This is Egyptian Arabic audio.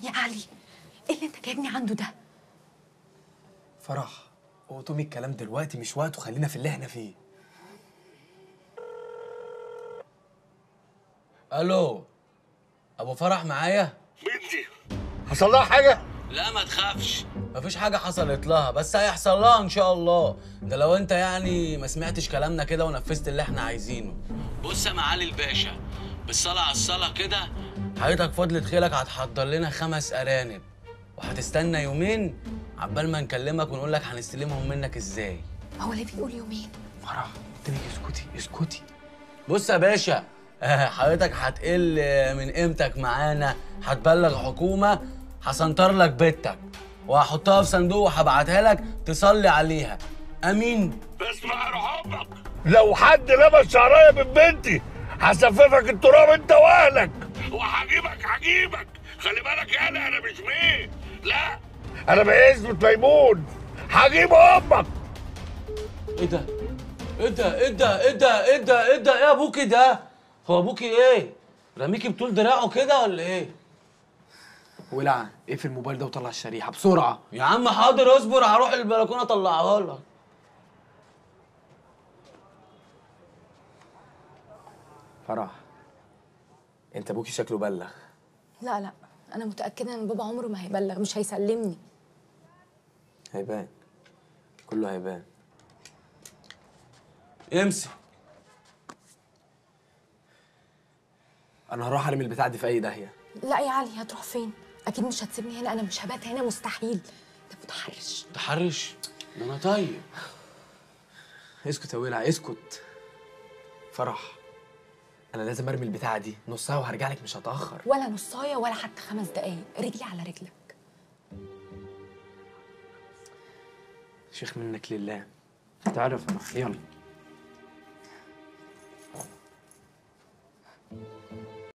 يا علي ايه اللي انت جايبني عنده ده؟ فرح قطمي الكلام دلوقتي مش وقته، خلينا في اللي احنا فيه. الو ابو فرح معايا؟ بنتي حصل لها حاجة؟ لا ما تخافش، مفيش حاجة حصلت لها، بس هيحصل لها ان شاء الله، ده لو انت يعني ما سمعتش كلامنا كده ونفذت اللي احنا عايزينه. بص يا معالي الباشا، بالصلاة على الصلاة كده حضرتك فضلة خيرك هتحضر لنا 5 ارانب، وهتستنى يومين عبال ما نكلمك ونقول لك هنستلمهم منك ازاي. هو ليه بيقول يومين؟ فرح قلت لك اسكتي اسكتي. بص يا باشا، حضرتك هتقل من قيمتك معانا، هتبلغ حكومة، هسنطر لك بيتك وهحطها في صندوق وهبعتها لك تصلي عليها. امين. اسمع يا امك، لو حد لبس شعرايه من بنتي هسففك التراب انت واهلك، وهجيبك هجيبك. خلي بالك يالا انا مش مين، لا انا باسم ميمون، هجيب امك. ايه ده؟ ايه ده؟ ايه ده؟ ايه ده؟ ايه ده؟ ايه ده؟ ايه ابوكي ده؟ هو ابوكي ايه؟ رميكي بطول دراعه كده ولا ايه؟ ولع اقفل الموبايل ده وطلع الشريحة بسرعة. يا عم حاضر اصبر، هروح البلكونه اطلعها لك. فرح انت ابوكي شكله بلغ. لا لا انا متاكدة ان بابا عمره ما هيبلغ، مش هيسلمني. هيبان كله هيبان. امسك. انا هروح ارمي البتاع دي في اي داهية. لا يا علي هتروح فين؟ اكيد مش هتسيبني هنا، انا مش هبات هنا مستحيل. انت متحرش. متحرش؟ ده انا طيب. اسكت يا ولع اسكت. فرح انا لازم ارمي البتاعه دي نصها وهرجع لك، مش هتاخر. ولا نصايه ولا حتى 5 دقايق، رجلي على رجلك. شيخ منك لله. تعالى يا فرح يلا.